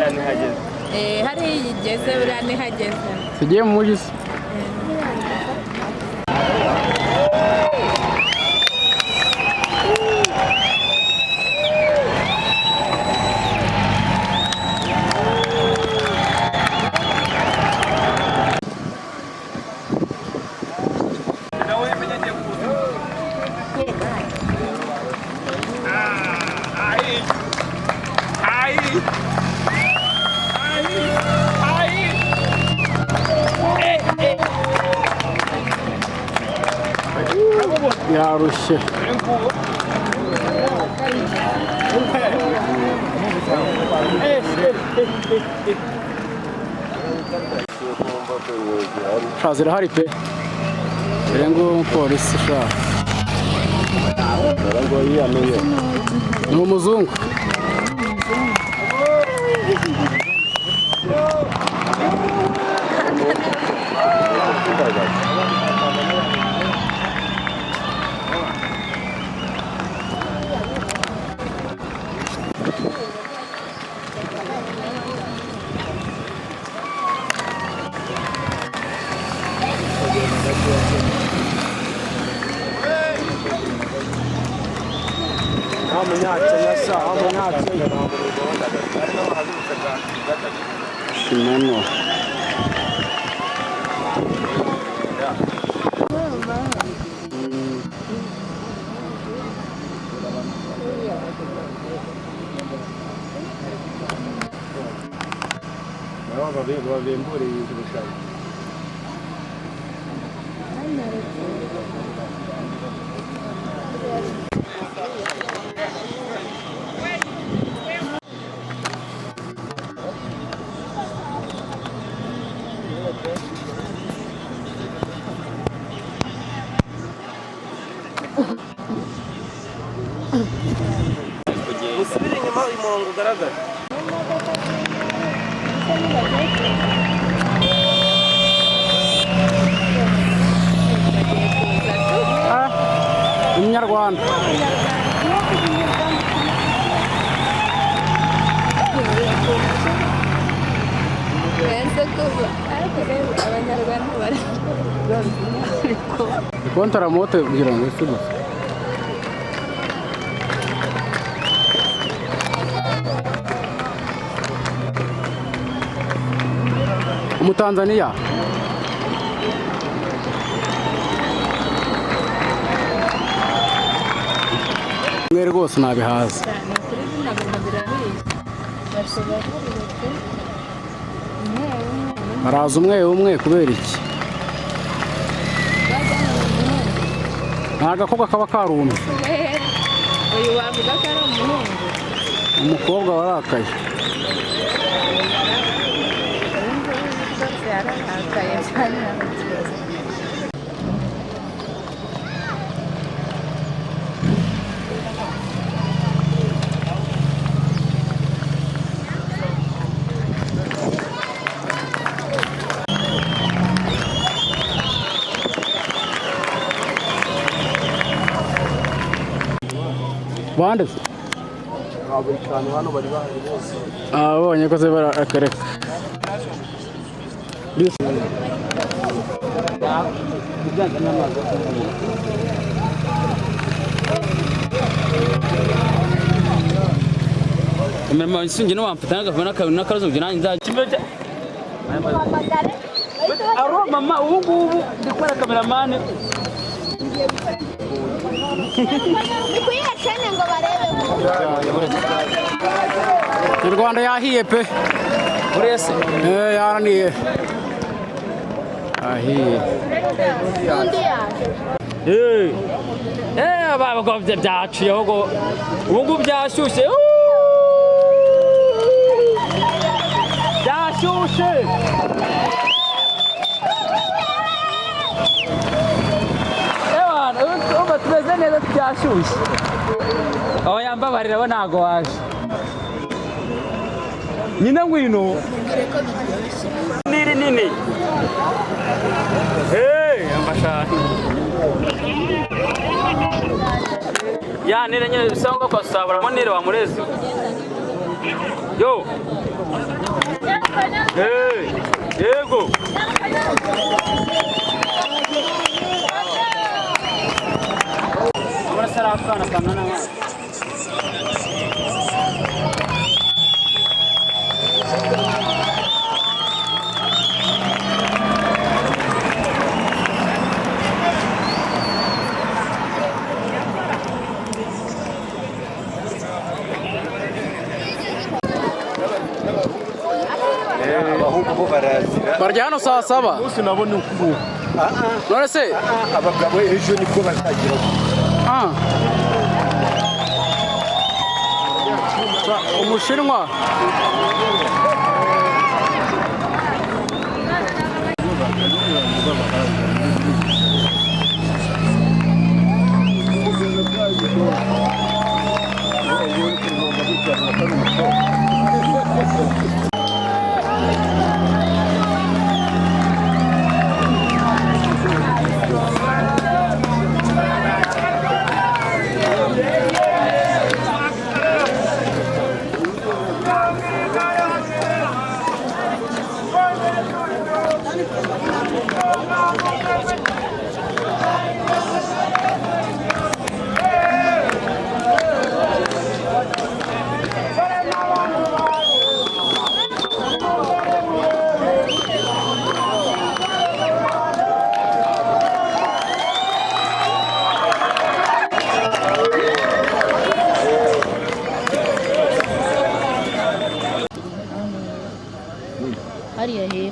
Hariya nihageze. Hariya igeze buriya nihageze. Tugiye mu mujyi se? Yarushye. Sha zirahari pe, dore ngo umupolisi sha ni umuzungu. Shimano. Nabo babimburiye irushanwa. Usubire inyuma uyu murongo ugaragara. Umunyarwanda. Benze kuba ariko rero Abanyarwanda bari Kontaramoto kugira ngo ese gusa. Umutanzaniya. Mwe rwose nabihaza. Ni ukuri bino bintu birabiye basigaye baruretse umwe umwe. Haraza umwe umwe kubera iki? Bajyana mu muhungu. Ni agakobwa kaba karumye. Uyu wavuga ko ari umuhungu. Umukobwa warakaye. Uyu nguyu rwose yararakaye cyane. Bande se? Hano bari bahari bose. Abonye ko se barakareka. Imirimo isunge n'uwamfata n'agafuna n'akaruzo kugira nanjye nzajya. Aro mama, ubu ngubu ndi kubona kameramani. Ni kuyiha shene ngo barebe. Nyarwanda yahiye pe. Urese. Yaraniye. Ahiye. Undi yaje. Abagabo byaciye ahubwo ubu ngubu byashyushye. Byashyushye. Ewana, ubu tumeze neza byashyushye. Aho yambabarira we ntago waje. Nyina ngwino. Niri nini. Hey, ambashani. Ya nire nyine bisangwa kwa saburamo nire wa murezi. Yo. Yego. Amaraso ari akana kangana nk'aya. Abahungu bo barazira. Barya hano saa saba. Bose nabo ni uku. None se Abagabo ejo nibwo bazagira. ah. Umushinwa. Hariya hepfo.